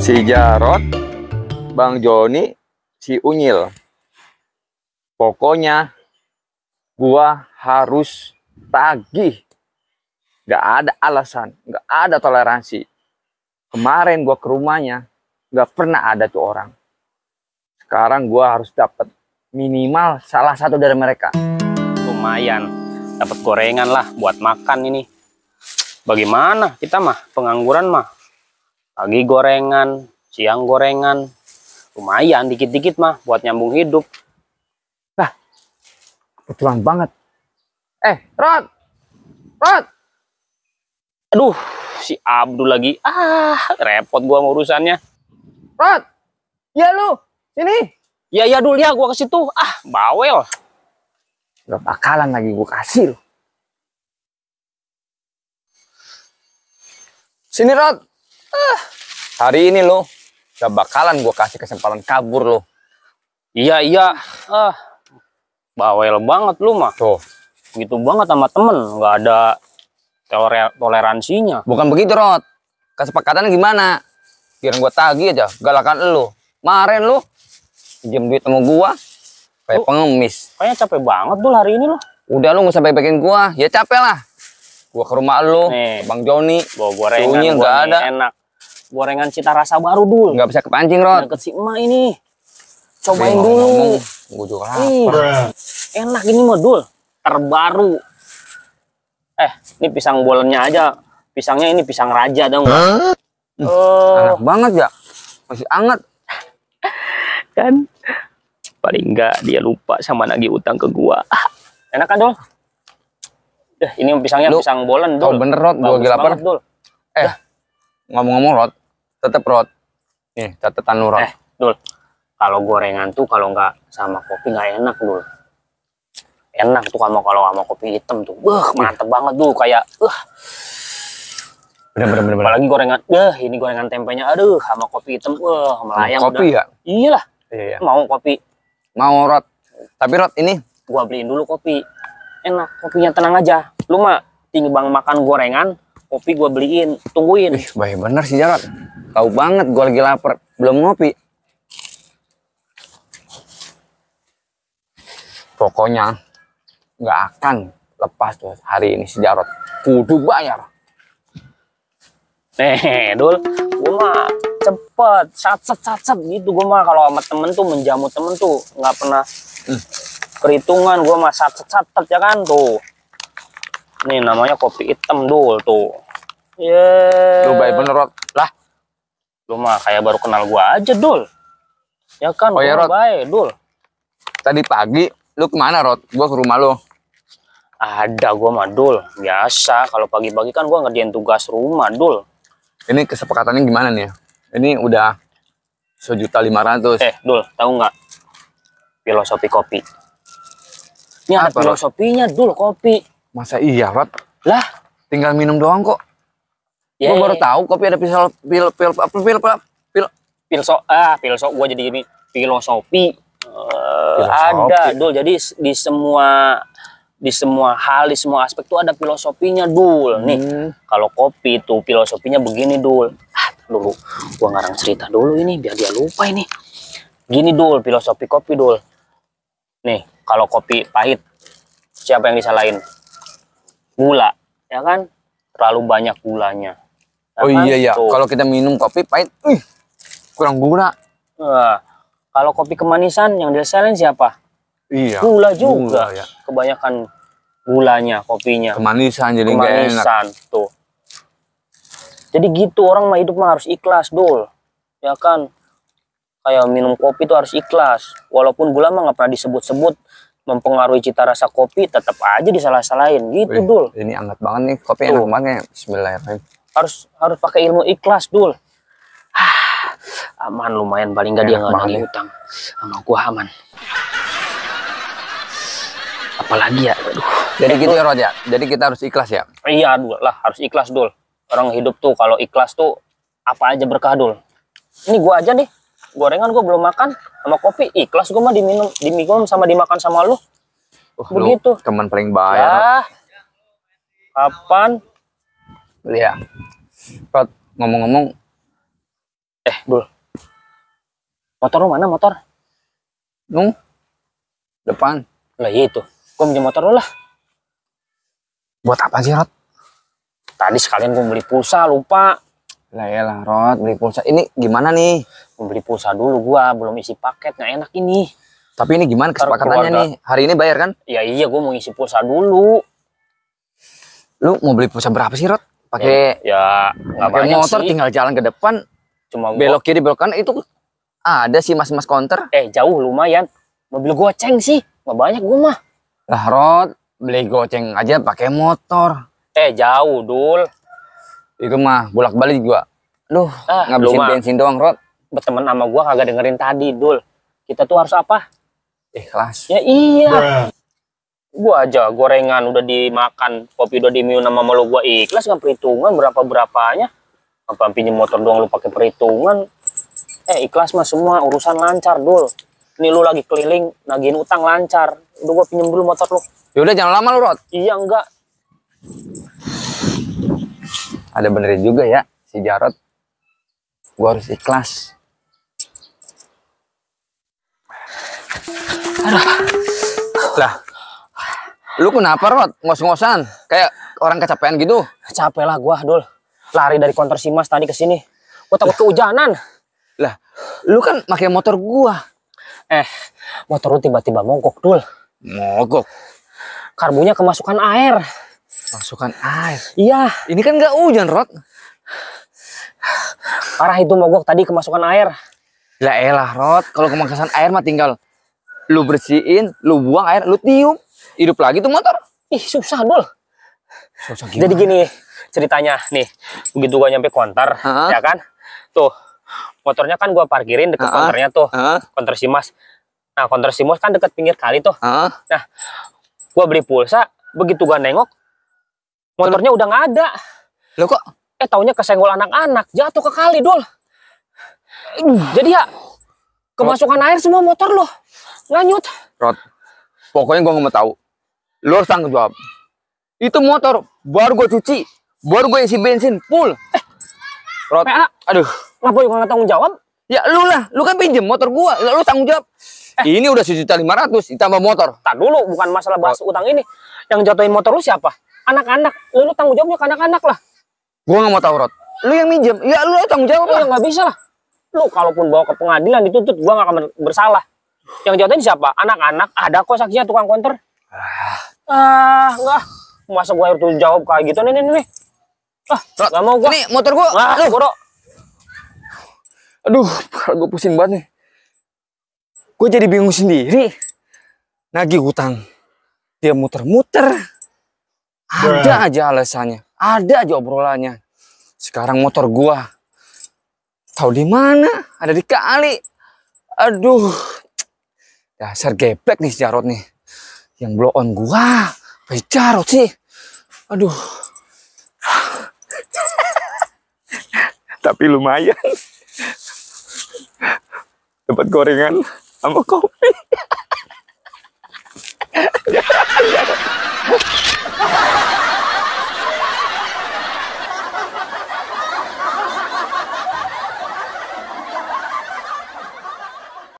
Si Jarot, Bang Joni, si Unyil. Pokoknya gua harus tagih. Gak ada alasan, gak ada toleransi. Kemarin gua ke rumahnya, gak pernah ada tuh orang. Sekarang gua harus dapat minimal salah satu dari mereka. Lumayan, dapat gorengan lah buat makan ini. Bagaimana kita mah pengangguran mah? Pagi gorengan, siang gorengan, lumayan dikit-dikit mah buat nyambung hidup. Nah, kebetulan banget. Rod, Rod. Aduh, si Abdul lagi. Repot gua mau urusannya. Rod, ya lu, sini. Ya Dul ya, gua ke situ. Bawel. Gak bakalan lagi gua kasih lu. Sini Rod. Hari ini lo gak bakalan gue kasih kesempatan kabur lo. Iya. Bawel banget lu mah. Tuh. Gitu banget sama temen. Gak ada toleransinya. Bukan begitu Rod. Kesepakatannya gimana? Biar gue tagih aja. Galakan lo. Kemarin lo pinjam duit sama gue kayak pengemis. Kayaknya capek banget Dul hari ini lo. Udah lo gak usah baik-baikin gue. Ya capek lah. Gue ke rumah lo, Bang Joni. Bawa gorengan si gak ada. Enak. Gorengan cita rasa baru Dul. Nggak bisa kepancing Rod. Deket si emak ini. Cobain dulu. Gue juga lapar. Enak ini mah Dul. Terbaru. Ini pisang bolennya aja. Pisangnya ini pisang raja dong. Enak banget ya. Masih anget. Kan. Paling enggak dia lupa sama nagih utang ke gua. Enak kan Dul? Ini pisangnya pisang bolen Dul. Oh bener Rod. Gue lagi lapar. Dul. Ngomong-ngomong Rod, tetep Rod. Nih, catatan lu Rod. Dul, kalau gorengan tuh kalau nggak sama kopi nggak enak Dul. Enak tuh kalau sama kopi hitam tuh. Mantep banget tuh kayak Bener. Apalagi gorengan, ini gorengan tempenya aduh sama kopi hitam melayang kopi udah. Ya? Iyalah. Iya. Mau kopi. Mau Rod. Tapi Rod ini gua beliin dulu kopi. Enak kopinya, tenang aja. Lu mah timbang makan gorengan, kopi gue beliin, tungguin. Baik bener sih Jarot. Tahu banget gue lagi lapar, belum ngopi. Pokoknya nggak akan lepas tuh hari ini si Jarot. Kudu bayar. Dul, gue mah cepet, satset gitu gue mah kalau sama temen tuh menjamu temen tuh nggak pernah perhitungan, gue mah satset ya kan tuh. Nih namanya kopi hitam Dul tuh. Lu baik bener Rod. Lah, lu mah kayak baru kenal gua aja Dul. Ya kan, oh, ya, Rod. Baik Dul. Tadi pagi lu kemana Rod? Gua ke rumah lu. Ada gua mah Dul. Biasa kalau pagi-pagi kan gua ngerjain tugas rumah Dul. Ini kesepakatannya gimana nih? Ini udah 1.500.000. Dul, tahu nggak filosofi kopi? Ini ada filosofinya Dul kopi. Masa iya Rod? Lah, tinggal minum doang kok. Gue baru tahu kopi ada filosofi gua jadi gini filosofi. Ada Dul, jadi di semua hal, di semua aspek tuh ada filosofinya Dul. Nih kalau kopi tuh filosofinya begini Dul. Dulu gua ngarang cerita dulu ini biar dia lupa ini. Gini Dul, filosofi kopi Dul. Nih kalau kopi pahit, siapa yang disalahin? Gula, ya kan? Terlalu banyak gulanya. Oh iya. Kalau kita minum kopi pahit, kurang gula. Kalau kopi kemanisan yang disalahin siapa? Iya. Gula juga. Ya. Kebanyakan gulanya kopinya. Kemanisan jadi nggak enak. Tuh. Jadi gitu orang mah hidup mah harus ikhlas Dul. Ya kan? Kayak minum kopi tuh harus ikhlas. Walaupun gula mah nggak pernah disebut-sebut mempengaruhi cita rasa kopi, tetap aja disalah-salahin gitu. Dul. Ini hangat banget nih kopi, enak banget. Bismillahirrahmanirrahim. Harus pakai ilmu ikhlas Dul. Aman lumayan, paling nggak dia nggak nagih utang sama gua, aman. Apalagi ya, aduh. Jadi gitu ya Rod ya. Jadi kita harus ikhlas ya. Iya Dul lah, harus ikhlas Dul. Orang hidup tuh kalau ikhlas tuh apa aja berkah Dul. Ini gua aja nih, gorengan gua belum makan sama kopi, ikhlas gua mah diminum sama dimakan sama lu. Begitu. Teman paling bahaya. Ya. Kapan? Ya. Rod, ngomong-ngomong, Dul. Motor lu mana motor? Nung, depan. Lah itu. Gua minjem motor lu lah. Buat apa sih, Rod? Tadi sekalian gua beli pulsa, lupa. Lah ya lah, Rod, beli pulsa. Ini gimana nih? Gua beli pulsa dulu, gua belum isi paket, nggak enak ini. Tapi ini gimana kesepakatannya nih? Hari ini bayar kan? Ya iya, gua mau isi pulsa dulu. Lu mau beli pulsa berapa sih, Rod? Pakai ya nggak pakai banyak motor sih. tinggal jalan ke depan, Cuma belok kiri, belok kanan itu ada sih mas-mas counter. jauh lumayan. Mobil goceng sih, nggak banyak gua mah. Lah, Rod, beli goceng aja pakai motor. Jauh, Dul. Itu mah bolak-balik gua. Duh, ngabisin lu mah bensin doang, Rod. berteman sama gua kagak dengerin tadi, Dul. Kita tuh harus apa? Ikhlas. Ya iya. Gua aja gorengan udah dimakan, kopi udah diminum sama lu, gua ikhlas nggak perhitungan berapa-berapanya. Apa pinjem motor doang lu pakai perhitungan? Ikhlas mah semua urusan lancar, Dul. Ini lu lagi keliling, nagihin utang lancar. Udah gua pinjem dulu motor lu. Ya udah jangan lama lu, Rod. Iya enggak. Ada benerin juga ya si Jarod. Gua harus ikhlas. Lah, lu kenapa, Rod? Ngos-ngosan kayak orang kecapean gitu. Capek lah gua, Dul. Lari dari konter Simas tadi ke sini. Gua takut kehujanan. Lah, lu kan pakai motor gua. Motor lu tiba-tiba mogok, Dul. Mogok. Karbunya kemasukan air. Masukan air. Iya, Ini kan nggak hujan, Rod. parah itu mogok tadi kemasukan air. Lah elah, Rod. Kalau kemasukan air mah tinggal lu bersihin, lu buang air, lu tiup. Hidup lagi tuh motor. Ih, susah, Dul. Susah Jadi gini ceritanya nih, begitu gua nyampe konter, ya kan? Tuh, motornya kan gua parkirin deket konternya tuh, konter Simas. Nah, konter Simas kan deket pinggir kali tuh. Nah, gua beli pulsa, begitu gua nengok, motornya udah nggak ada. Lo kok? Taunya kesenggol anak-anak, jatuh ke kali, Dul. Jadi ya, kemasukan air semua motor lo, nganyut. Rod, pokoknya gua nggak mau tahu. Lo harus tanggung jawab. Itu motor baru gue cuci, baru gue isi bensin full. Rod, PA, aduh, ngapa juga nggak tanggung jawab? ya lu kan pinjem motor gua, lu tanggung jawab. Ini udah 1.500.000 ditambah motor. Tak dulu, bukan masalah bahas utang ini. Yang jatuhin motor lu siapa? Anak-anak. Lu tanggung jawabnya ke anak-anak lah. Gua nggak mau tahu, Rod. Lu yang minjem, ya lu tanggung jawab lah. Ya nggak bisa lah. Lu kalaupun bawa ke pengadilan dituntut, gua nggak akan bersalah. Yang jatuhin siapa? Anak-anak. Ada kok saksinya tukang konter. Enggak. Masa gua harus jawab kayak gitu nih. Rod, nggak mau gua. ini motor gua. Aduh, gue pusing banget nih. Gue jadi bingung sendiri. Nagih hutang, dia muter-muter. Ada aja alasannya, ada aja obrolannya. Sekarang motor gua tahu di mana? Ada di kali. Aduh, dasar geblek nih si Jarod nih. Yang blow on gua, kayak Jarod sih. Aduh. Tapi lumayan. Dapat gorengan sama kopi.